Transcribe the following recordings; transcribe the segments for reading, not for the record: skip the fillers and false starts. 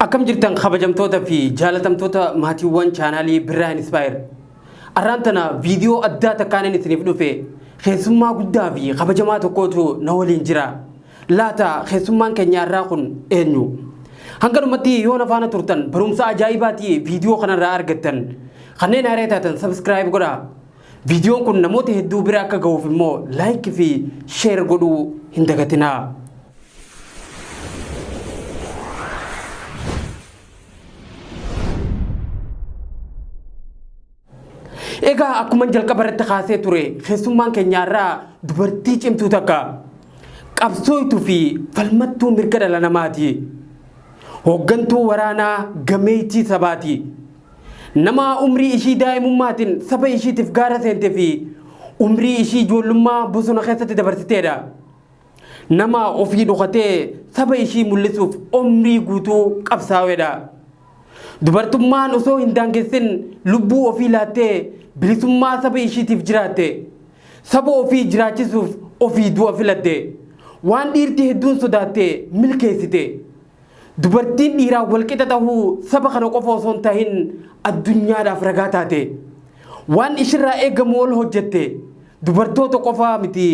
Akkam jirtan kabajamtoota fi jaalatamtoota maatiiwwan chaanaalii Birraa Inspire. Arraan tana viidiyoo addaa takkaanin isiniif dhufe keessummaa guddaa fi kabajamaa tokkootu na waliin jira. Laata keessummaan keenya arraa kun eenyu? Hanga dhumatti yoo na faana turtan barumsa ajaa'ibaatii viidiyoo kanarraa argattan. Kanneen haaree taatan subscribe godhaa. Viidiyoon kun namoota hedduu bira akka gahuuf immoo like fi share godhuu hin dagatinaa. Egaa akkuma jalqaba irratti kaasee ture keessummaan keenya irraa dubartii cimtuu takka qabsooytuu fi falmattuu mirga dhala namaati. Hooggantuu waraanaa gameettii sabaati. Nama umrii ishii daa'imummaatiin saba ishiitiif gaara seente fi umrii ishii ijoollummaa bosona keessatti dabarsiteedha. Nama ofii dhokatee saba ishii mul'isuuf umrii guutuu qabsaa'edha. Dubartummaan osoo hin daangessin lubbuu ofii laattee bilisummaa saba ishiitiif jiraatte. Saba ofii jiraachisuuf ofii du'a filatte. Waan dhiirti hedduun sodaatte milkeessite. Dubartiin dhiiraan walqixa tahuu saba kana qofa osoo hin tahin addunyaadhaaf ragaa taate. Waan ishirraa eegamu ol hojjette. Dubartoota qofaa miti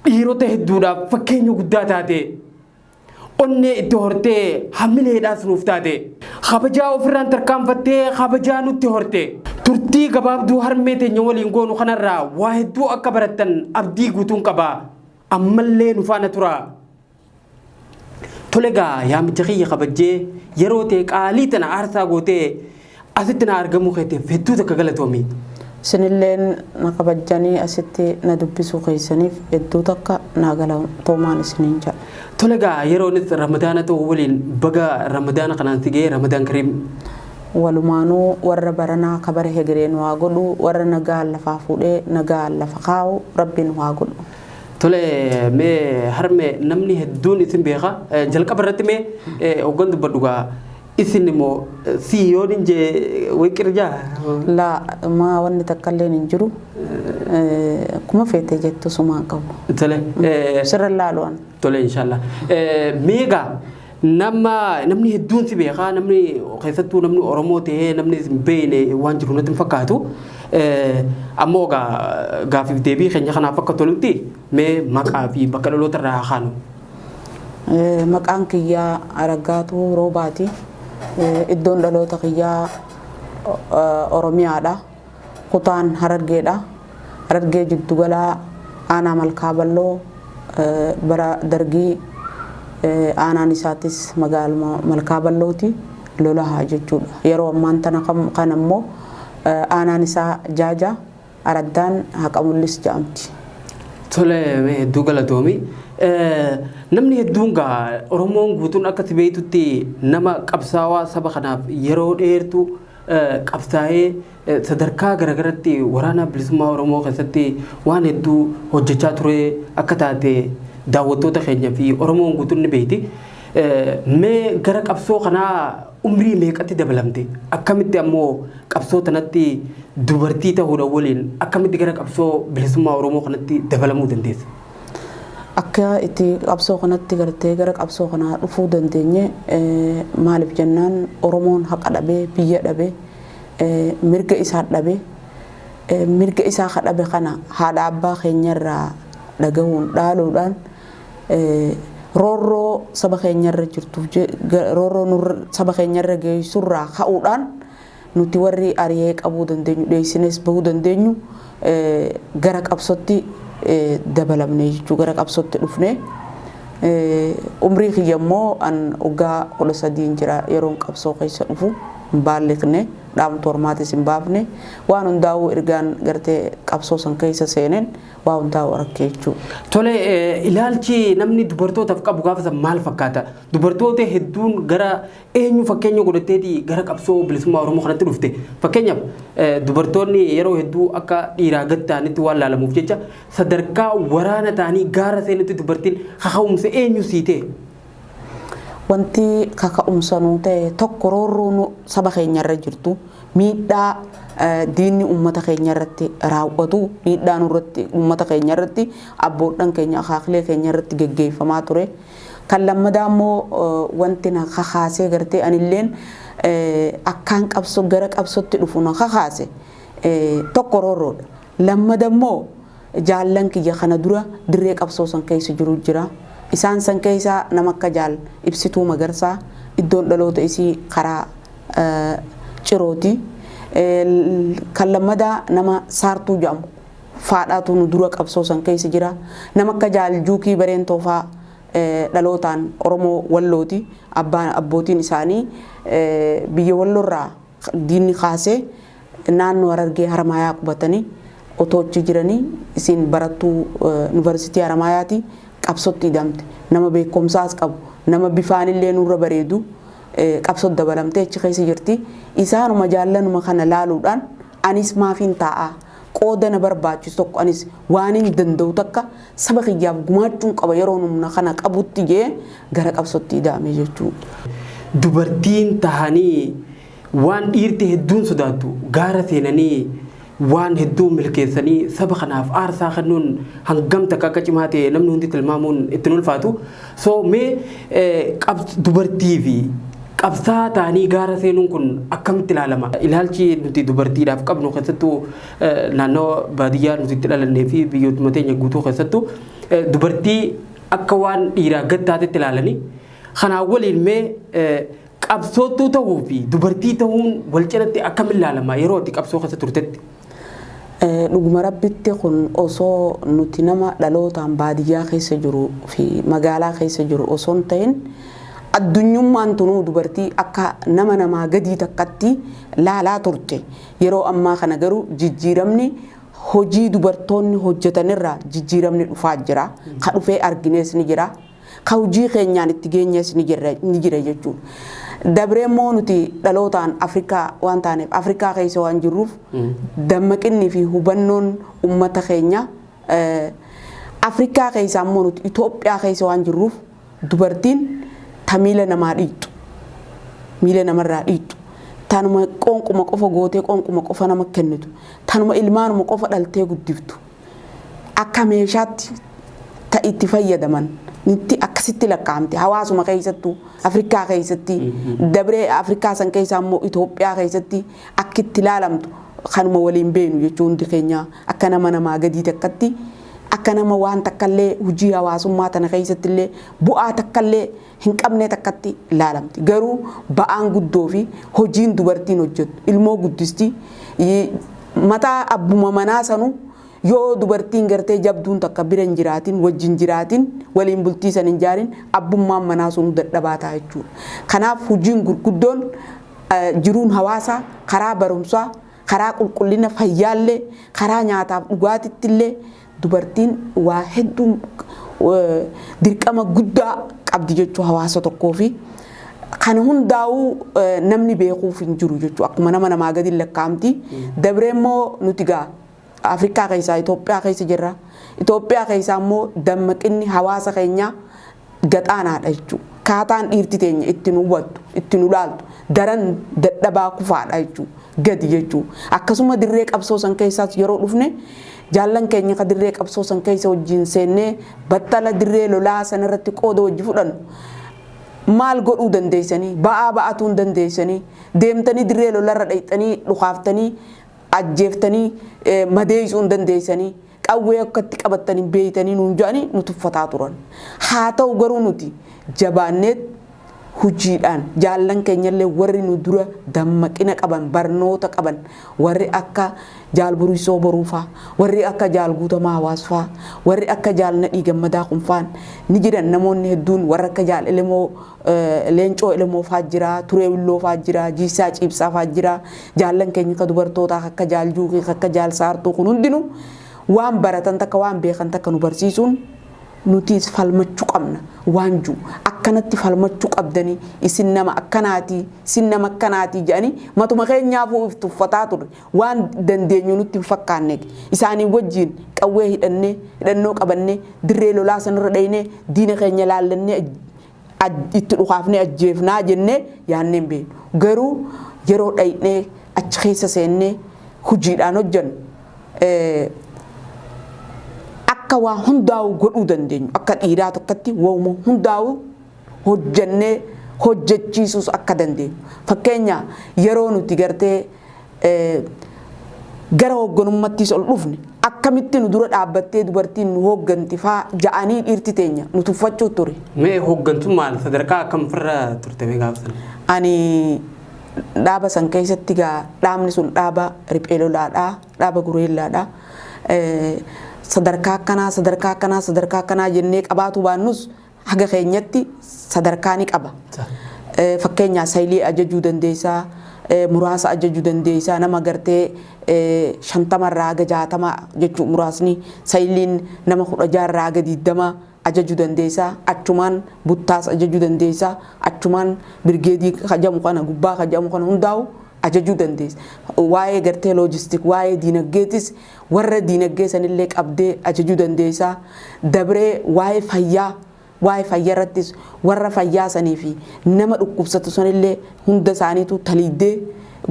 dhiirota hedduudhaaf fakkeenya guddaa taate. Onnee itti hortee hamileedhaas nuuf taate. Kabajaa ofirraan tarkaanfattee kabajaa nutti horte. Turtii gabaabduu harmee teenya waliin goonu kanarraa waa hedduu akka barattan abdii guutuun qaba. Ammallee nu faana turaa. Tole gaa yaamicha kiyya kabajjee yeroo tee qaalii tana aarsaa gootee asitti na argamuu keetiif hedduu takka galatoomi. Isinilleen na kabajjanii asitti na dubbisuu keessaniif hedduu takka naa galatoomaan isiniin jedha. Tole gaa yeroonis Ramadaana ta'uu waliin baga Ramadaana kanaan si ga'e Ramadaan Kariim. Walumaanuu warra baranaa ka bara hegeree nu haa godhu, warra nagaan lafaa fuudhee nagaan lafa kaa'u Rabbi nu haa godhu. Tole mee harme namni hedduun isin beeka. Jalqaba irratti mee hoggan dubbadhu gaa isin immoo si yoon hin jee way qirjaa. Laa maa wanni takka illeen hin jiru. Akkuma feete jettu sumaan qabu. Tole. Sirra laalu an. Tole inshallah. Mee gaa nama namni hedduun si beeka namni keessattuu namni Oromoo ta'ee namni hin beekne waan jiru natti hin fakkaatu. Ammoo gaa gaafiif deebii keenya kanaaf akka tolutti mee maqaa fi bakka dhaloota irraa haa kaanu. Maqaan kiyyaa Araggaatuu Roobaati. Iddoon dhaloota kiyyaa Oromiyaadha. Kutaan Harargeedha. Harargee jiddugalaa aanaa Malkaa Balloo bara Dargii aanaan isaatis magaaluma Malkaa Ballooti Lolahaa jechuudha. Yeroo ammaan tana kan ammoo aanaan isaa Jaaja araddaan Haqa Mul'is jedhamti. Tole hedduu galatoomi. Namni hedduun gaa Oromoon guutuun akka si beektutti nama qabsaawaa saba kanaaf yeroo dheertuu qabsaa'ee sadarkaa garagaratti waraana bilisummaa Oromoo keessatti waan hedduu hojjechaa ture akka taate daawwattoota keenya fi Oromoon guutuun ni beekti. Mee gara qabsoo kanaa umrii meeqatti dabalamte? Akkamitti ammoo qabsoo tanatti dubartii ta'uudha waliin akkamitti gara qabsoo bilisummaa Oromoo kanatti dabalamuu dandeesse? Akka itti qabsoo kanatti gartee gara qabsoo kanaa dhufuu dandeenye maaliif jennaan Oromoon haqa dhabee biyya dhabee mirga isaa dhabee mirga isaa ka dhabe kana haadha abbaa keenyarraa dhagahuun dhaaluudhaan roorroo saba keenyarra jirtuuf roorroo saba keenyarra geessurraa ka'uudhaan nuti warri ari'ee qabuu dandeenyu dheessines bahuu dandeenyu gara qabsootti dabalamne jechuu gara qabsootti dhufne. Umrii kiyya immoo an waggaa 13 jira yeroon qabsoo keessa dhufu hin baalliqne dhaamtu hormaatis hin baafne waan hundaa'uu ergaan gartee qabsoo san keessa seeneen waa hundaa'uu arge jechuudha. Tole ilaalchi namni dubartootaaf qabu gaafa san maal fakkaata? Dubartoota hedduun gara eenyu fakkeenya godhatteeti gara qabsoo bilisummaa Oromoo kanatti dhufte? Fakkeenyaaf dubartoonni yeroo hedduu akka dhiiraa gad ta'anitti waan laalamuuf jecha sadarkaa waraana ta'anii gaara seenutti dubartiin kaka'umsa eenyu sii ta'e? Wanti kaka'umsa nuu ta'e tokko roorroo saba keenyarra jirtu miidhaa diinni uummata keenya irratti raawwatu miidhaa nurratti uummata keenya irratti abboodhan keenya akaakilee keenya irratti geggeeffamaa ture. Kan lammadaa immoo wanti na kakaasee gartee anilleen akkaan qabsoo gara qabsootti dhufu na kakaase tokko roorroodha. Lammada immoo jaallan kiyya kana dura dirree qabsoo san keessa jiru jira. Isaan san keessaa nama akka Jaal Ibsituu Magarsaa, iddoon dhaloota isii karaa Cirooti. Kan lammadaa nama Saartuu jedhamu faadhaatu nu dura qabsoo san keessa jira. Nama akka Jaal Juukii Bareentoo faa, dhalootaan Oromoo Wallooti. Abbaan abbootiin isaanii biyya Walloorraa diinni kaasee naannoo Harargee Haramaayaa qubatanii otoo achi jiranii, isin barattuu Yuunivarsiitii Haramaayaati, qabsootti hidhamte. Nama beekumsaas qabu, nama bifaanillee nurra bareedu, qabsootti dabalamtee achi keessa jirti. Isaanuma jaallanuma kana laaluudhaan anis maafiin taa'aa, qooda na barbaachisu tokko, anis waan hin danda'u takka saba kiyyaaf gumaachuun qaba yeroo humna kana qabutti jee gara qabsootti hidhame jechuudha. Dubartiin tahanii waan dhiirti hedduun sodaattu gaara seenanii waan hedduu milkeessanii saba kanaaf aarsaa kennuun hangam takka akka cimaa ta'e namni hundi tilmaamuun ittiin ulfaatu. So mee dubartii fi qabsaa ta'anii gaara seenuun kun akkamitti ilaalama? Ilaalchi nuti dubartiidhaaf qabnu, keessattuu naannoo baadiyyaa nuti itti dhalannee fi biyyootuma teenya guutuu keessattuu, dubartii akka waan dhiiraa gad taatetti ilaalanii, kanaan waliin mee qabsoottuu ta'uu fi dubartii ta'uun wal cinatti akkamiin ilaalama yeroo ati qabsoo keessa turtetti? Dhuguma Rabbitti, kun osoo nuti nama dhalootaan baadiyyaa keessa jiru fi magaalaa keessa jiru osoo hin ta'in, addunyummaan tunuu dubartii akka nama namaa gadii takkatti laalaa turte. Yeroo ammaa kana garuu jijjiiramni hojii dubartoonni hojjetanirraa jijjiiramni dhufaa jira. Ka dhufee arginees ni jira. Ka hojii keenyaan itti geenyees ni jira jechuudha. Dabree immoo nuti dhalootaan Afrikaa waan taaneef, Afrikaa keessa waan jirruuf, dammaqinni fi hubannoon uummata keenya, Afrikaa keessa immoo nuti Itoophiyaa keessa waan jirruuf, dubartiin ta miila namaa dhiittu, miila namarraa dhiittu, tanuma qoonquma qofa gootee qoonquma qofa nama kennitu, tanuma ilmaanuma qofa dhaltee guddiftu, akka meeshaatti ta itti fayyadaman nitti akkasitti lakkaa'amte hawaasuma keessattuu Afrikaa keessatti. Dabree Afrikaa san keessa immoo Itoophiyaa keessatti akka itti ilaalamtu kanuma waliin beenu jechuun, hundi keenya akka nama namaa gadii takkatti, akka nama waan takkallee hojii hawaasummaa tana keessatti illee bu'aa takkallee hin qabne takkatti ilaalamti. Garuu ba'aan guddoo fi hojiin dubartiin hojjettu, ilmoo guddisti, mataa abbuma manaa sanuu yoo dubartiin gartee jabduun takka bira hin jiraatin, wajjin jiraatin, waliin bultii san hin jaarin, abbummaan manaa sun dadhabaa ta'a jechuudha. Kanaaf hojiin gurguddoon jiruun hawaasaa karaa barumsaa, karaa qulqullina fayyaallee, karaa nyaataaf dhugaatittillee dubartiin waa hedduu dirqama guddaa qabdi jechuu hawaasa tokkoo fi kana hundaa'uu namni beekuuf hin jiru jechuu, akkuma nama namaa gadi lakkaa'amti. Dabree immoo nuti gaa Afrikaa keessaa Itoophiyaa keessa jirra. Itoophiyaa keessaa immoo dammaqinni hawaasa keenyaa gaxaanaadha jechuudha. Kaataan dhiirti teenya itti nu hubattu, itti nu laaltu daran dadhabaa kufaadha jechuudha. Gadi jechuudha. Akkasuma dirree qabsoo san keessaas yeroo dhufne, jaallan keenya ka dirree qabsoo san keessa wajjin seennee battala dirree lolaa sanarratti qooda wajji fudhannu, maal godhuu dandeessanii, ba'aa ba'atuu hin dandeessanii, deemtanii dirree lolarra dhayxanii dhukaaftanii ajjeeftanii madeessuu hin dandeessanii, qawwee akka itti qabattanii beeytanii nuun jedhanii nu tuffataa turan. Haa ta'u garuu nuti jabaanneet hojiidhaan jaallan keenyallee warri nu dura dammaqina qaban, barnoota qaban, warri akka Jaal Burisoo Boruufaa, warri akka Jaal Guutamaa Hawaasfaa, warri akka Jaal Nadhii Gammadaa kunfaan ni jiran. Namoonni hedduun warra akka Jaal Elemoo Leencoo Elemoo faa jira, Turee Willoo faa jira, Jiisaa Ciibsaa faa jira. Jaallan keenya akka dubartootaa akka Jaal Juukii, akka Jaal Saartuu kun hundinuu waan baratan takka, waan beekan takka nu barsiisuun, nutis falmachuu qabna waan jiru, akkanatti falmachuu qabdanii, isin nama akkanaatii, isin nama akkanaatii jedhanii matuma keenyaafuu if tuffataa turre. Waan dandeenyu nutti hin fakkaanne. Isaanii wajjiin qawwee hidhannee, hidhannoo qabannee, dirree lolaa sanarra dhaynee diina keenya laallannee itti dhukaafnee ajjeefnaa jennee yaannee hin beeknu. Garuu yeroo dhaynee achi keessa seennee hojiidhaan hojjennu, akka waa hundaa'u godhuu dandeenyu, akka dhiiraa tokkotti wauma hundaa'u. Hojjannee hojjechiisuus akka dandeenyu. Fakkeenya, yeroo nuti gartee gara hoogganummattis ol dhufne, akkamitti nu dura dhaabbattee dubartiin nu hoogganti faa ja'anii dhiirti teenya nu tuffachuu ture. Mee hooggantummaan sadarkaa akkam ofirra turte mee gaafa sana? Ani dhaaba san keessatti gaa, dhaabni sun dhaaba riphee lolaadhaa, dhaaba gureellaadhaa. Sadarkaa akkanaa, sadarkaa akkanaa, sadarkaa akkanaa jennee qabaatu baannus, haga keenyatti sadarkaa ni qaba. Fakkeenyaa, saayilii ajajuu dandeessaa, muraasa ajajuu dandeessaa, nama gartee 50rraa haga 60 jechuun, muraasni saayiliin nama 16rraa haga 20 ajajuu dandeessaa, achumaan buttaas ajajuu dandeessaa, achumaan birgeedii kajamu kana, gubbaa kajamu kana hundaa'u ajajuu dandeessa. Waa'ee gartee logistic, waa'ee diinagdeetis warra diinagdee sanillee qabdee ajajuu dandeessaa. Dabree waa'ee fayyaa, waa'ee fayyaa irrattis warra fayyaa sanii fi nama dhukkubsatu sanillee hunda isaaniitu taliiddee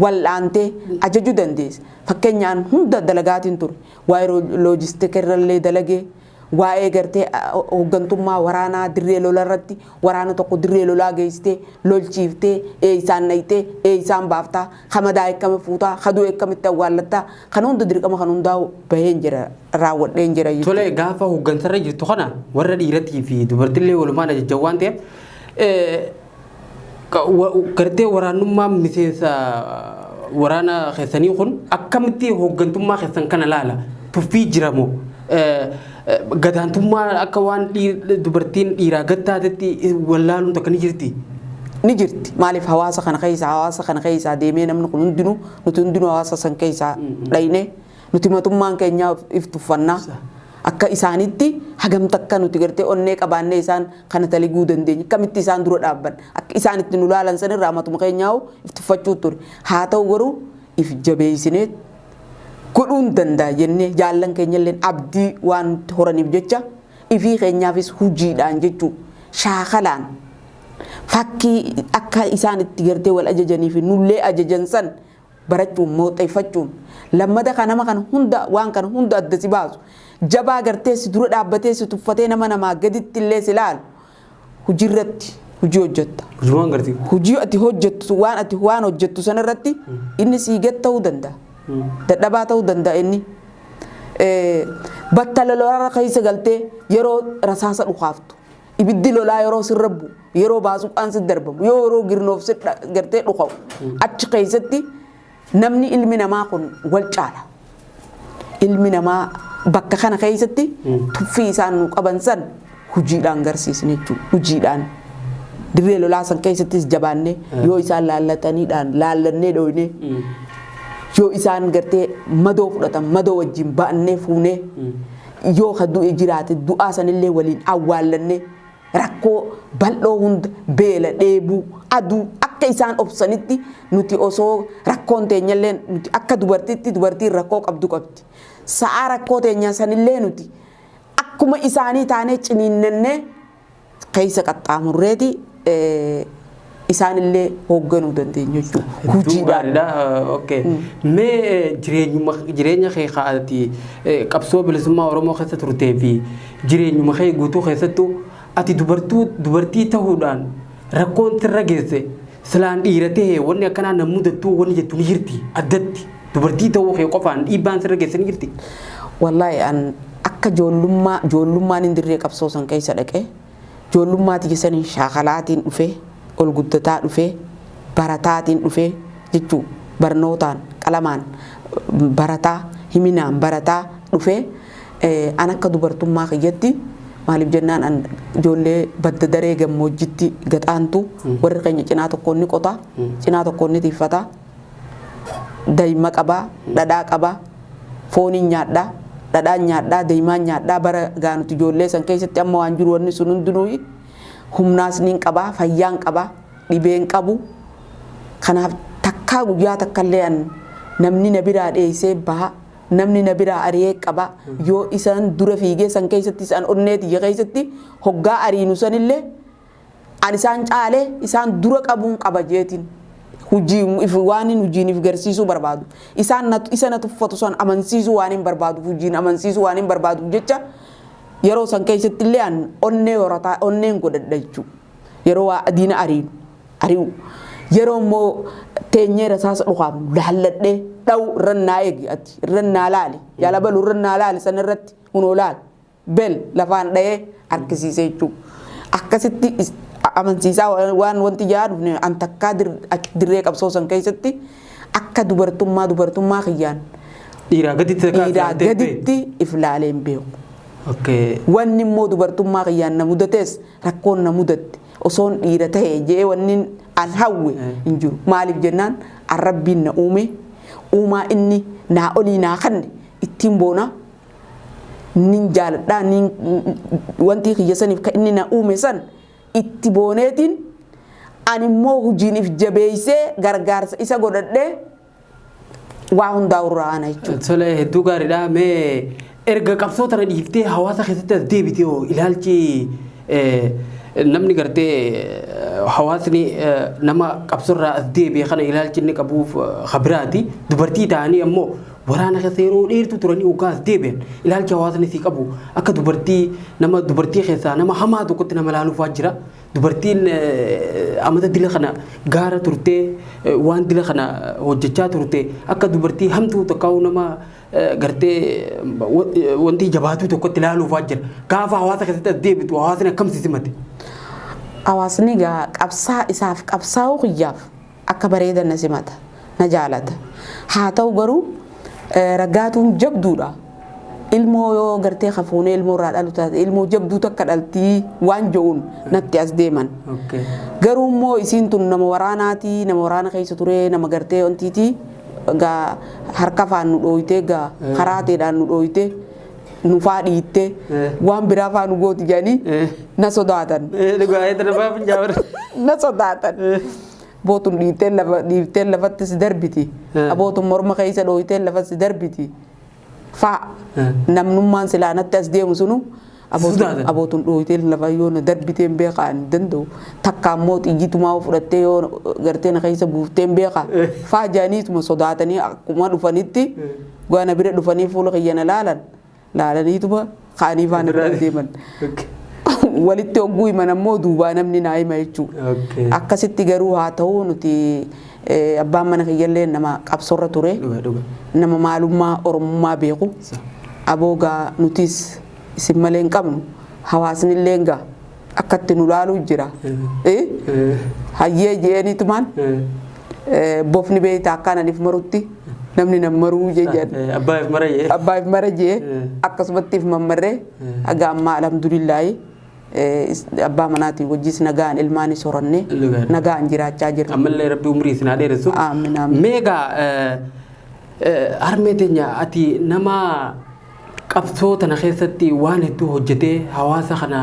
wal'aantee ajajuu dandeessa. Fakkeenyaan hunda dalagaatiin ture. Waa'ee logistic irrallee dalagee, waa'ee gartee hooggantummaa waraanaa, dirree lolaa irratti waraana tokko dirree lolaa geessitee lolchiiftee, eeysaan nayitee eeysaan baaftaa, hamadaa akkami fuutaa, haduu akkamitti awwaallattaa, kan hunda dirqama kan hundaa'u baheen jira, raawwadheen jira jechuudha. Tole, gaafa hooggansarra jirtu kana warra dhiiratii fi dubartillee walumaan ajajjan waan ta'eef, gartee waraanummaan miseensa waraana keessanii kun akkamitti hooggantummaa keessan kana laala? Tuffii jira moo gadaantummaa, akka waan dubartiin dhiiraa gad taatetti wallaaluun takka ni jirti? Ni jirti. Maaliif, hawaasa kana keessaa deemee namni kun hundinuu, nuti hundinuu hawaasa san keessaa dhayne, nuti matummaan keenya if tuffannaa. Akka isaanitti hagam takka nuti gartee onnee qabaannee isaan kana taliguu dandeenya, akkamitti isaan dura dhaabban, akka isaan itti nu laalan sanirraa matuma keenyaa'u if tuffachuu ture. Haa ta'u garuu if jabeessinee godhuun danda'a jennee, jaallan keenyallee abdii waan horaniif jecha, ifii keenyaafis hujiidhaan jechuu, shaakalaan fakkii akka isaan itti gartee wal ajajanii fi nullee ajajan san barachuun, mooxeeffachuun. Lammata kan nama kana hunda, waan kana hunda adda si baasu, jabaa gartee si dura dhaabbatee si tuffatee nama namaa gaditti illee si laalu, hojiirratti hojii hojjetta. Hojiiwwan gartee. Hojii ati hojjettu, waan ati waan hojjettu san irratti inni sii gad ta'uu danda'a. Dadhabaa ta'uu danda'a inni. Battala lolaarra keessa galtee yeroo rasaasa dhukaaftu, ibiddi lolaa yeroo sirra bu'u, yeroo baasuqaan si darbamu, yeroo girnoof si gartee dhukaa'u, achi keessatti namni, ilmi namaa kun wal caala. Ilmi namaa bakka kana keessatti tuffii isaan nu qaban san hojiidhaan garsiisne jechuudha. Hojiidhaan. Dirree lolaa san keessattis jabaannee, yoo isaan laallataniidhaan laallannee dhoyne, yoo isaan gartee madoo fudhatan madoo wajjin ba'annee fuunee, yoo ka du'e jiraate du'aa sanillee waliin awwaallannee, rakkoo bal'oo hunda, beela, dheebuu, aduu akka isaan obsanitti nuti osoo rakkoon teenyallee, nuti akka dubartiitti, dubartiin rakkoo qabdu qabdi. Sa'aa rakkoo teenya sanillee nuti akkuma isaanii taanee ciniinnannee keessa qaxxaamurreeti isaanillee hoogganuu dandeenya jechuudha. Hojiidhaan. Gaariidha. Okay. Mee jireenyuma jireenya kee kaa'ati qabsoo bilisummaa Oromoo keessa turtee fi jireenyuma kee guutuu keessattuu ati dubartii ta'uudhaan rakkoon sirra geesse, silaan dhiira ta'e wanni akkanaa na mudattuu wanni jettu ni jirti? Addatti dubartii ta'uu kee qofaan dhiibbaan sirra geesse ni jirti? Wallaahi, an akka ijoollummaa, ijoollummaan hin dirree qabsoo san keessa dhaqee, ijoollummaa tiyyasanii shaakalaatiin dhufee, ol guddataa dhufee, barataatiin dhufee jechuu, barnootaan, qalamaan barataa, himinaan barataa dhufee, an akka dubartummaa kiyyatti, maaliif jennaan, an ijoollee badda daree gammoojjitti gaxaantu, warri keenya cinaa tokkoon ni qota, cinaa tokkoon ni tiffata, daa'ima qabaa, dhadhaa qabaa, fooniin nyaadhaa, dhadhaan nyaadhaa, daa'imaan nyaadhaa, bara gaanuti ijoollee san keessatti amma waan jiru wanni sun hundinuu humnaas niin qabaa, fayyaan qabaa, dhibeen qabu. Kanaaf takkaa guyyaa takkallee an namni na biraa dheessee baha, namni na biraa ari'ee qaba, yoo isaan dura fiigee san keessatti, isaan onnee tiyya keessatti hoggaa ariinu sanillee an isaan caalee isaan dura qabuun qaba jeetiin hujii if waan hin hojiin if garsiisuu barbaadu, isaan isa na tuffatu san amansiisuu waan hin barbaaduuf, hojiin amansiisuu waan hin barbaaduuf jecha, yeroo san keessatti illee an onnee horataa, onneen godhadha jechuudha. Yeroo waa diina ariinu ari'u. Yeroo immoo teenyee rasaasa dhukaafnu laalladhee dha'u irran naa eegi ati irran naa laali yaala balu irran naa laali san irratti hunoo laali bel lafaan dha'ee harkisiisee jechuudha. Akkasitti amansiisaa waan wanti ja'a dhufne an takkaa dirree qabsoo san keessatti akka dubartummaa dubartummaa kiyyaan Dhiiraa gaditti takkaa dhiiraa ilaaltee beektu. gaditti if laalee hin beeku. Okay. Wanni immoo dubartummaa kiyyaan na mudates rakkoon na mudatte osoon dhiira ta'e je'ee wanni an hawwe hin jiru. Maaliif jennaan an Rabbiin na uume uumaa inni naa olii naa kanne ittiin boona nin jaaladhaa nin wanti kiyya saniif kan inni na uume san itti booneetiin ani immoo hujiin if jabeeysee gargaarsa isa godhadhee waa hundaa irraa aana jechuudha. Tole, hedduu gaariidha. Mee erga qabsoo tana dhiiftee hawaasa keessatti as deebitee hoo ilaalchi namni gartee hawaasni nama qabsoorraa as deebi'e kana ilaalchi inni qabuuf habiraati. Dubartii ta'anii ammoo waraana keessa yeroo dheertuu turanii hoggaa as deebi'an ilaalchi hawaasni sii qabu akka dubartii nama dubartii keessaa nama hamaa tokkotti nama ilaaluufaa jira. Dubartiin amata dila kana gaara turtee waan dila kana hojjechaa turte akka dubartii hamtuu takkaa'u nama gartee wanti jabaatuu tokkotti ilaaluufaa jira. Gaafa hawaasa keessatti as deebitu hawaasni akkam si simate? Hawaasni egaa qabsaa isaaf qabsaa'uu kiyyaaf akka bareedan na simata, na jaalata. Haa ta'u garuu raggaatuun jabduudha. Ilmoo yoo gartee kafuunee ilmoo irraa dhalu taate ilmoo jabduu takka dhaltii waan je'uun natti as deeman. Garuu immoo isiin tun nama waraanaati, nama waraana keessa ture, nama gartee wantiiti gaa harka faan nu dhooytee gaa karaateedhaan nu dhooytee nu faa dhiittee waan biraa faa nu gooti jedhanii na sodaatan. Dhugaa eetan abbaa finjaawar. Na sodaatan. Bootun dhiittee lafa dhiiftee lafatti si darbiti. Abootun morma keessa dhooytee lafa si darbiti. Faa namnummaan silaa natti as deemu sunu Sodaatan. Abootun dhooytee lafa yoo na darbitee hin beekaa hin danda'u. Takka ammoo xiyyitumaa yoo fudhattee yoo gartee na keessa buuftee hin beekaa. Faa jedhaniituma sodaatanii akkuma dhufanitti na bira dhufanii fuula kiyya na laalan. Laalaniituma ka'anii faana bira deeman. Walitti hogguu himan ammoo duubaa namni naa hima jechuudha. Akkasitti garuu haa ta'u nuti abbaan mana kiyyallee nama qabsoorra ture. Dhuga dhuga. Nama maalummaa Oromummaa beeku. Aboogaa nutis isin malee hin qabnu. Hawaasni illee gaa akkatti nu laaluu jira. Hayyee je'eenitumaan bofni beeytaa akkaan aniif marutti namni nan maruu jedhan. Abbaa if mara jee. Abbaa if mara jee akkasumatti if mammarree haga ammaa alhamdulillaahi abbaa manaatiin wajjis nagaan ilmaanis horannee nagaan jiraachaa jirra. Ammallee Rabbi umrii isin haa dheeressu. Aamin aamin. Meegaa harmee teenya ati nama qabsoo tana keessatti waan hedduu hojjetee hawaasa kana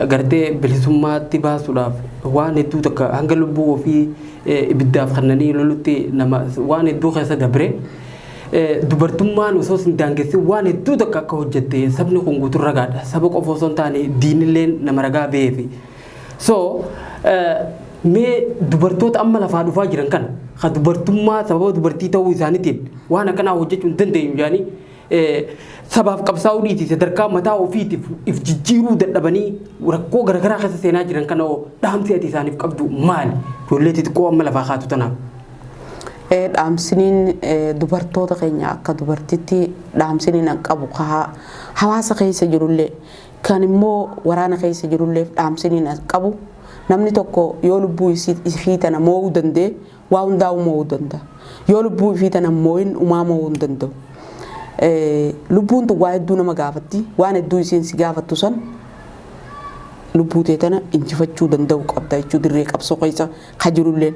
gartee bilisummaatti baasuudhaaf waan hedduu takka hanga lubbuu ofii ibiddaaf kannanii lolutti nama waan hedduu keessa dabre. Dubartummaan osoo sin daangessin waan hedduu takka akka hojjette sabni kun guutuun ragaadha. Saba qofa osoo hin taane diinilleen nama ragaa ba'eefi. So mee dubartoota amma lafaa dhufaa jiran kana ka dubartummaa sababa dubartii ta'uu isaaniitiin waan akkanaa hojjechuu hin dandeenyu jedhanii sabaaf qabsaa'uu dhiisii sadarkaa mataa ofiitiif if jijjiiruu dadhabanii rakkoo garaagaraa keessa seenaa jiran kana hoo dhaamsi ati isaaniif qabdu maali? Ijoollee xixiqqoo amma lafaa kaatu tanaaf. Dhaamsiniin dubartoota keenya akka dubartitti dhaamsiniin an qabu hawaasa keessa jirullee kan immoo waraana keessa jirullee dhaamsiniin an qabu namni tokko yoo lubbuu ifii tana moo'uu danda'e waa hundaa'uu moo'uu danda'a. Yoo lubbuu ifii tana moo'in umaa moo'uu hin danda'u. Lubbuun tun waa hedduu nama gaafatti waan hedduu isiin si gaafattu san lubbuu tee tana injifachuu danda'u qabda jechuu dirree qabsoo keessa ka jirulleen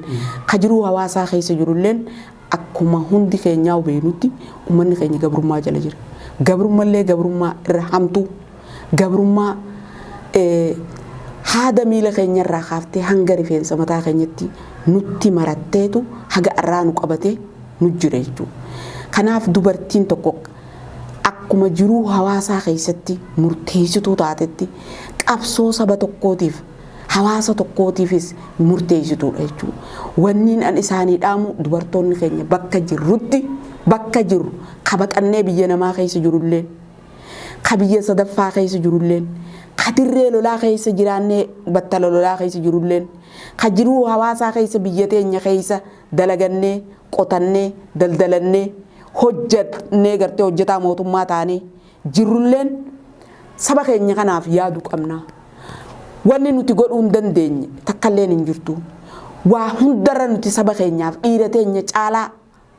ka jiruu hawaasaa keessa jirulleen akkuma hundi keenyaa beeknutti uummanni keenya gabrummaa jala jira. Gabrummallee gabrummaa irra hamtuu gabrummaa haada miila keenyarraa kaaftee hanga rifeensa mataa keenyatti nutti maratteetu haga irraa nu qabatee nu jira jechuudha. Kanaaf dubartiin tokko akkuma jiruu hawaasaa keessatti murteessituu taatetti qabsoo saba tokkootiif hawaasa tokkootiifis murteessituudha jechuudha. Wanniin an isaanii dhaamu dubartoonni keenya bakka jirrutti bakka jirru kabaqannee biyya namaa keessa jirulleen ka biyya sadaffaa keessa jirulleen Ka dirree lolaa keessa jiraannee battala lolaa keessa jirulleen, ka jiruu hawaasaa keessa biyya teenya keessa dalagannee, qotannee, daldalannee, hojjannee gartee hojjetaa mootummaa taanee jirrulleen saba keenya kanaaf yaadu qabna. Wanni nuti godhuu hin dandeenye takkalleen hin jirtu. Waa hundarra nuti saba keenyaaf dhiira teenya caalaa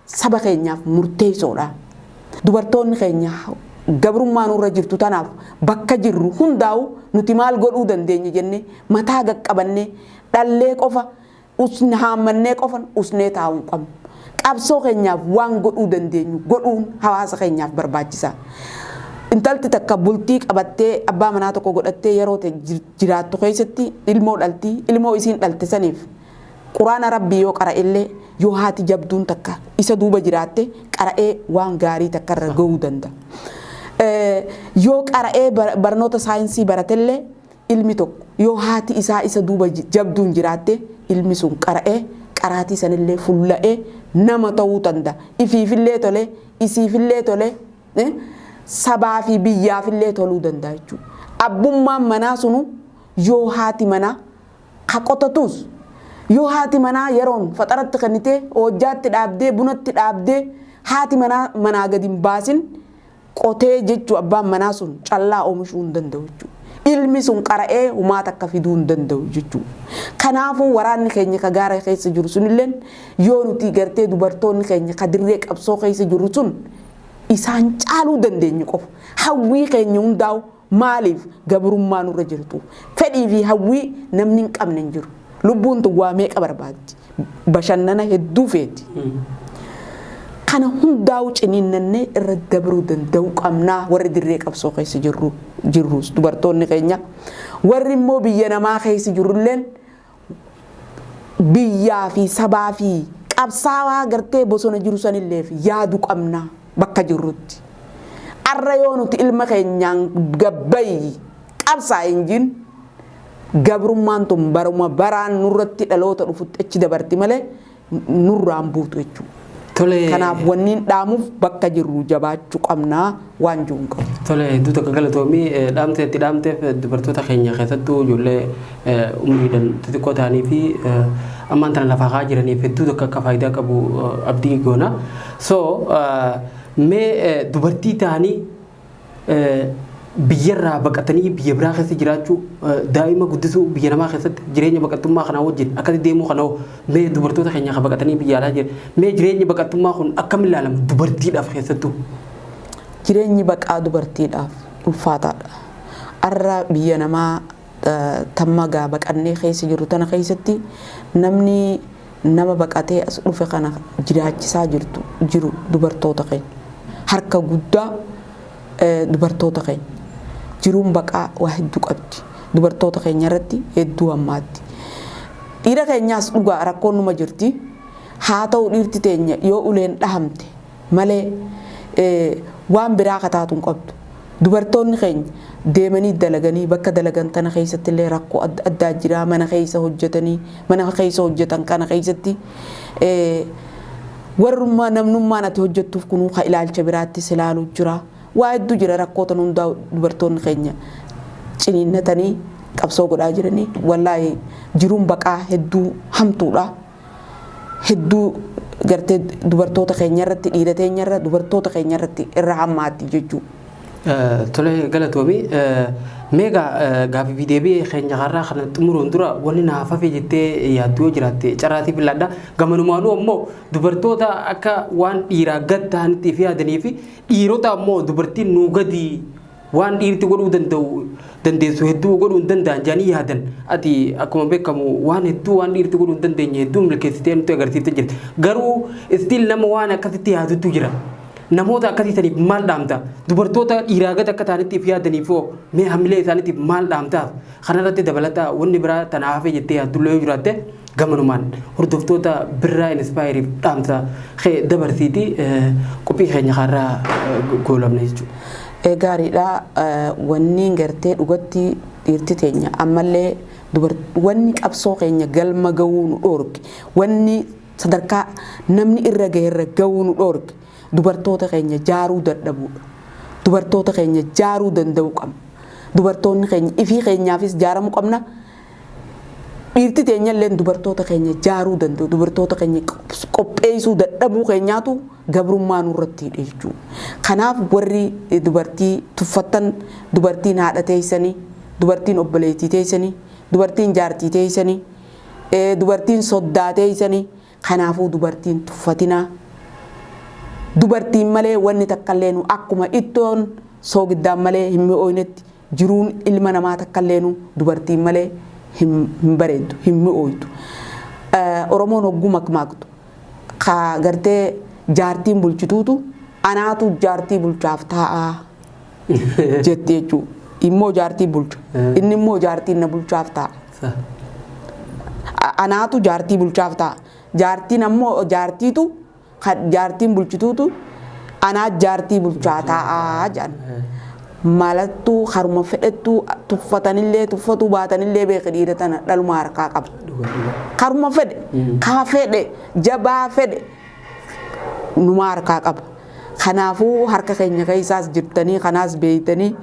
saba keenyaaf murteessoodha. Dubartoonni keenya gabrummaa nurra jirtu tanaaf bakka jirru hundaa'u nuti maal godhuu dandeenya jennee mataa gaqqabannee dhallee qofa haammannee qofa usnee taa'uu hin qabnu. Qabsoo keenyaaf waan godhuu dandeenyu godhuun hawaasa keenyaaf barbaachisa. Intalti takka bultii qabattee abbaa manaa tokko godhattee yeroo jiraattu keessatti ilmoo dhalti, ilmoo isiin dhalte saniif Quraana Rabbii yoo qara'ellee, yoo haati jabduun takka isa duuba jiraatte qara'ee waan gaarii takka irra gahuu danda'a. Yoo qara'ee barnoota saayinsii baratellee, ilmi tokko yoo haati isaa isa duuba jabduun jiraatte ilmi sun qara'ee qaraatii sanillee fulla'ee nama ta'uu danda'a. Ifiifillee tolee, isiifillee tolee, sabaa fi biyyaafillee toluu danda'a jechuudha. Abbummaan manaa sunu yoo haati manaa ka qotatus, yoo haati manaa yeroon faxaratti kennitee, hojjaatti dhaabdee, bunatti dhaabdee, haati manaa manaa gadi hin baasin qotee jechuu abbaan manaa sun callaa oomishuu hin danda'u jechuudha. Ilmi sun qara'ee humaa takka fiduu hin danda'u jechuudha. Kanaafuu waraanni keenya ka gaara keessa jiru sunilleen, yoo nuti gartee dubartoonni keenya ka dirree qabsoo keessa jiru sun isaan caaluu dandeenyu qofa. Hawwii keenya hundaa'u maaliif gabrummaa nurra jirtu? Fedhii fi hawwii namni hin qabne hin jiru. Lubbuun tun waa meeqa barbaaddi? Bashannana hedduu feeti. Kana hundaa'u ciniinnannee irra dabruu danda'uu qabnaa warri dirree qabsoo keessa jirru jirrus dubartoonni keenya. Warri immoo biyya namaa keessa jirrulleen biyyaa fi sabaa fi qabsaawaa gartee bosona jiru sanilleef yaadu qabna bakka jirrutti. Arra yoo nuti ilma keenyaan gabbayyi qabsaa hin jin, gabrummaan tun baruma baraan nurratti dhaloota dhufutti achi dabarti malee nurraan buutu jechuudha. Tole. Kanaaf wanniin dhaamuuf bakka jirru jabaachuu qabnaa waan jiru hin qabu. Tole, hedduu takka galatoomii. Dhaamsa itti dhaamteef dubartoota keenya, keessattuu ijoollee umriidhaan xixiqqoo ta'anii fi ammaan tana lafaa kaa jiraniif hedduu takka akka faayidaa qabu abdii goona. So mee dubartii ta'anii biyyarraa baqatanii biyya biraa keessa jiraachuu, daa'ima guddisuu, biyya namaa keessatti jireenya baqattummaa kanaa wajjin akkatti deemuu kana hoo, mee dubartoota keenya kan baqatanii biyya alaa jiran, mee jireenyi baqattummaa kun akkam ilaalama dubartiidhaaf keessattuu? Jireenyi baqaa dubartiidhaaf ulfaataadha. Arra biyya namaa tamma gaa baqannee keessa jiru tana keessatti namni nama baqatee as dhufe kana jiraachisaa jirtu jiru dubartoota keenya. Harka guddaa dubartoota keenya. Jiruun baqaa waa hedduu qabdi. Dubartoota keenya irratti hedduu hammaatti. Dhiira keenyaas dhugaa rakkoon numa jirti. Haa ta'u, dhiirti teenya yoo uleen dhahamte malee waan biraa kataatu hin qabdu. Dubartoonni keenya deemanii dalaganii bakka dalagan tana keessatti illee rakkoo adda addaa jira. Mana keessa hojjetanii, mana keessa hojjetan kana keessatti warrummaa namnummaan ati hojjettuuf kunuu ka ilaalcha biraattis ilaalu jira. Waa hedduu jira. Rakkoota hundaa dubartoonni keenya ciniinnatanii qabsoo godhaa jiranii. Wallaahi, jiruun baqaa hedduu hamtuudha. Hedduu gartee dubartoota keenya irratti, dhiira teenya irra dubartoota keenya irratti irra hammaatti jechuudha. Tole, galatoomii. Meegaa gaaffii fi deebii keenya har'aa kana xumuruun dura wanni naaf hafe jettee yaaddu yoo jiraatte carraatii filadha. Gamanumaanuu ammoo dubartoota akka waan dhiiraa gad ta'anitti fi yaadanii fi dhiirota ammoo dubartiin nuu gadi, waan dhiirti godhuu danda'u dandeessu hedduu godhuu hin danda'an jedhanii yaadan, ati akkuma beekamu waan hedduu waan dhiirti godhuu hin dandeenye hedduu milkeessitee nutti agarsiiftee jirti. Garuu still nama waan akkasitti yaadutu jira. Namoota akkasii saniif maal dhaamta? Dubartoota dhiiraa gad akka ta'anitti if yaadaniif hoo mee hamilee isaaniitiif maal dhaamtaaf? Kanarratti dabalataa wanni biraa tana hafe jettee yaaddullee yoo jiraatte, gamanumaan hordoftoota Birraa Inspire-iif dhaamsa kee dabarsiiti qophii keenya kanarraa goolabna jechuudha. Gaariidha. Wanni gartee dhugatti dhiirti teenya ammallee wanni qabsoo keenya galma gahuu nu dhoorge, wanni sadarkaa namni irra gahe irra gahuu nu dhoorge, dubartoota keenya jaaruu dadhabuudha. Dubartoota keenya jaaruu danda'uu qabna. Dubartoonni keenya ifii keenyaafis jaaramuu qabna. Dhiirti teenya illee dubartoota keenya jaaruu danda'u. Dubartoota keenya qopheessuu dadhabuu keenyaatu gabrummaa nurratti hidhe jechuudha. Kanaaf warri dubartii tuffattan, dubartiin haadha teessanii, dubartiin obboleettii teessanii, dubartiin jaartii teessanii, dubartiin soddaa teessanii, kanaafuu dubartiin tuffatinaa. Dubartiin malee wanni takka illee nu akkuma ittoon soogiddaan malee hin mi'ooynetti, jiruun ilma namaa takka illee nu dubartiin malee hin bareeddu, hin mi'ooytu. Oromoon hogguu makmaaktu ka gartee jaartiin bulchituutu anaatu jaartii bulchaaf taa'aa jetti jechuudha. Immoo jaartii bulcha. Inni immoo jaartiin na bulchaaf taa'a. Anaatu jaartii bulchaaf taa'a. Jaartiin ammoo jaartiitu jaartiin bulchituutu anaa jaartii bulchaa taa'aa jedhan. Malattuu haruma fedhettuu tuffatanillee tuffatuu baatanillee beeki, dhiira tana dhaluma harkaa qaba. Haruma fedhe kaa fedhe jabaa fedhe numa harkaa qaba. Kanaafuu harka keenya keessaas jirtanii, kanaas beeytanii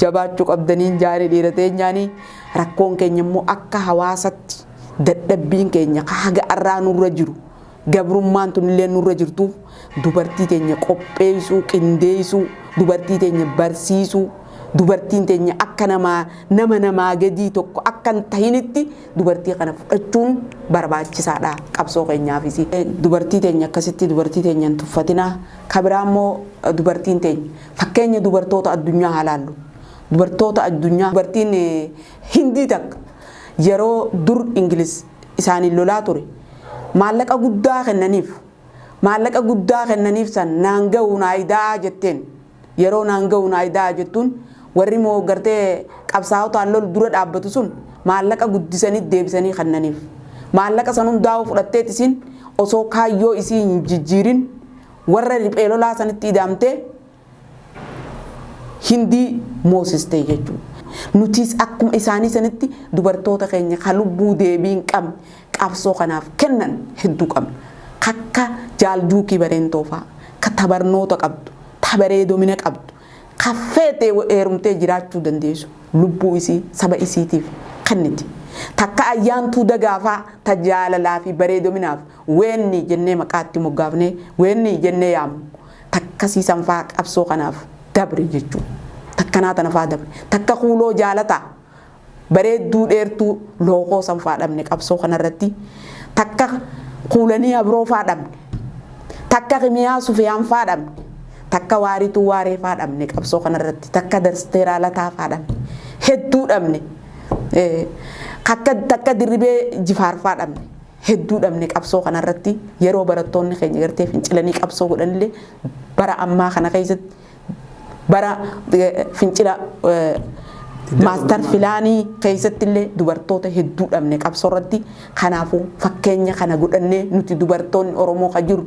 jabaachuu qabdanii jaanii dhiira teenyaanii. Rakkoon keenya immoo akka hawaasatti dadhabbiin keenya haga arraa nurra jiru, gabrummaan tunillee nurra jirtuuf, dubartii teenya qopheessuu, qindeessuu, dubartii teenya barsiisuu, dubartiin teenya akka namaa nama namaa gadii tokko akka hin tahinitti dubartii kana fudhachuun barbaachisaadha qabsoo keenyaafis. Dubartii teenya akkasitti dubartii teenya hin tuffatinaa. Ka biraa immoo dubartiin teenya fakkeenya dubartoota addunyaa haa laallu. Dubartoota addunyaa, dubartiin Hindii takka yeroo dur Ingilis isaaniin lolaa ture maallaqa guddaa kennaniif. Maallaqa guddaa kennaniif san naan ga'u naayidaa jetteen. Yeroo naan ga'u naayidaa jettuun, warri moo gartee qabsaa'otaan lolu dura dhaabbatu sun maallaqa guddisanii deebisanii kennaniif. Maallaqa san hundaa'uu fudhatteet isiin osoo kaayyoo isii hin jijjiirin warra riphee lolaa sanitti idaamtee Hindii moosiste jechuudha. Nutis akkuma isaanii sanitti dubartoota keenya ka lubbuu deebii hin qabne qabsoo kanaaf kennan hedduu qabna. Kakka jaaljuukii bareentoo fa'a, ka tabarnoota qabdu, ta bareedomina qabdu, ka feete heerumtee jiraachuu dandeessu lubbuu isii saba isiitiif kenniti. Takka ayyaantuu dagaafaa ta jaalalaa fi bareedominaaf weenni jennee maqaatti moggaafnee weenni jennee yaamnu. Takkasiisan faa qabsoo kanaaf dabre jechuudha. Takkanaa tana faa dabre. Takka kuuloo jaalataa bareedduu dheertuu lookoo san faa dhabne qabsoo kanarratti. Takka kuulanii abroo faa dhabne. Takka kimiyaa sufiyaan faa dhabne. Takka waarituu waaree faa dhabne qabsoo kanarratti. Takka darsteeraa lataa faa dhabne. Hedduu dhabne. Takka dirribee jifaar faa dhabne. Hedduu dhabne qabsoo kanarratti. Yeroo barattoonni keenya gartee fincilanii qabsoo godhanillee, bara ammaa kana keessatti bara fincila master planii keessatti illee dubartoota hedduu dhabne qabsoo irratti. Kanaafuu fakkeenya kana godhannee nuti dubartoonni Oromoo ka jiru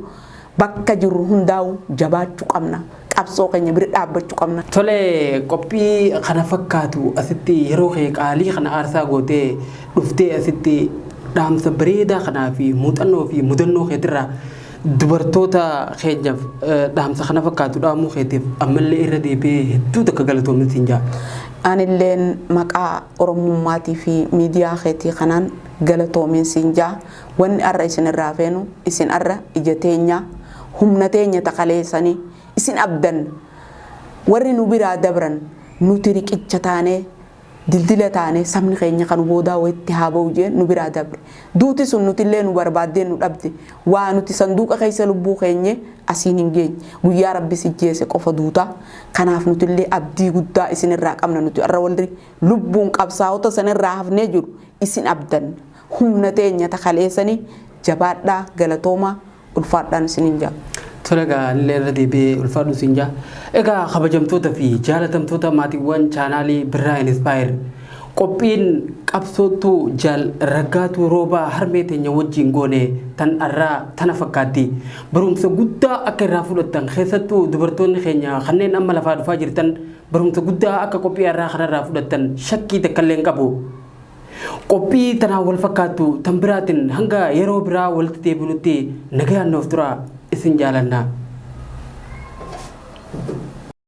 bakka jirru hundaa'u jabaachuu qabna, qabsoo keenya bira dhaabbachuu qabna. Tole, qophii kana fakkaatu asitti yeroo kee qaalii kana aarsaa gootee dhuftee asitti dhaamsa bareedaa kanaa fi muuxannoo fi mudannoo keetirraa dubartoota keenyaaf dhaamsa kana fakkaatu dhaamuu keetiif ammallee irra deebi'ee hedduu takka galatoomin siin jaa. Anilleen maqaa Oromummaatii fi miidiyaa keetii kanaan galatoomin siin jaa. Wanni arra isin irraa feenu, isin arra ija teenya, humna teenya takaleessanii isin abdanna. Warri nu biraa dabran nuti riqicha taanee, dildila taanee, sabni keenya kan boodaa wayitti haa ba'u jeen nu biraa dabre. Duuti sun nutillee nu barbaaddee nu dhabde. Waa nuti sanduuqa keessa lubbuu keenye asiin hin geenye. Guyyaa Rabbi si jeese qofa duuta. Kanaaf nutillee abdii guddaa isinirraa qabna. Nuti arra warri lubbuun qabsaa'ota sanirraa hafnee jiru isin abdanna. Humna teenya takaleessanii jabaadhaa, galatoomaa, ulfaadhaan isiniin jaa. Tole egaa, illee irra deebi'ee ulfaadhu siin jaa. Egaa kabajamtoota fi jaalatamtoota maatiiwwan chaanaalii Birraa Inspire, qophiin qabsoottuu jaal Raggaatuu Roobaa harmee teenya wajjin goone tan arraa tana fakkaatti. Barumsa guddaa akka irraa fudhattan, keessattuu dubartoonni keenya kanneen amma lafaa dhufaa jirtan barumsa guddaa akka qophii arraa kanarraa fudhattan shakkii takka illee hin qabu. Qophii tanaan wal fakkaattu tan biraatiin hanga yeroo biraa walitti deebinutti nagayaan nuuf tura, isin jaalanna.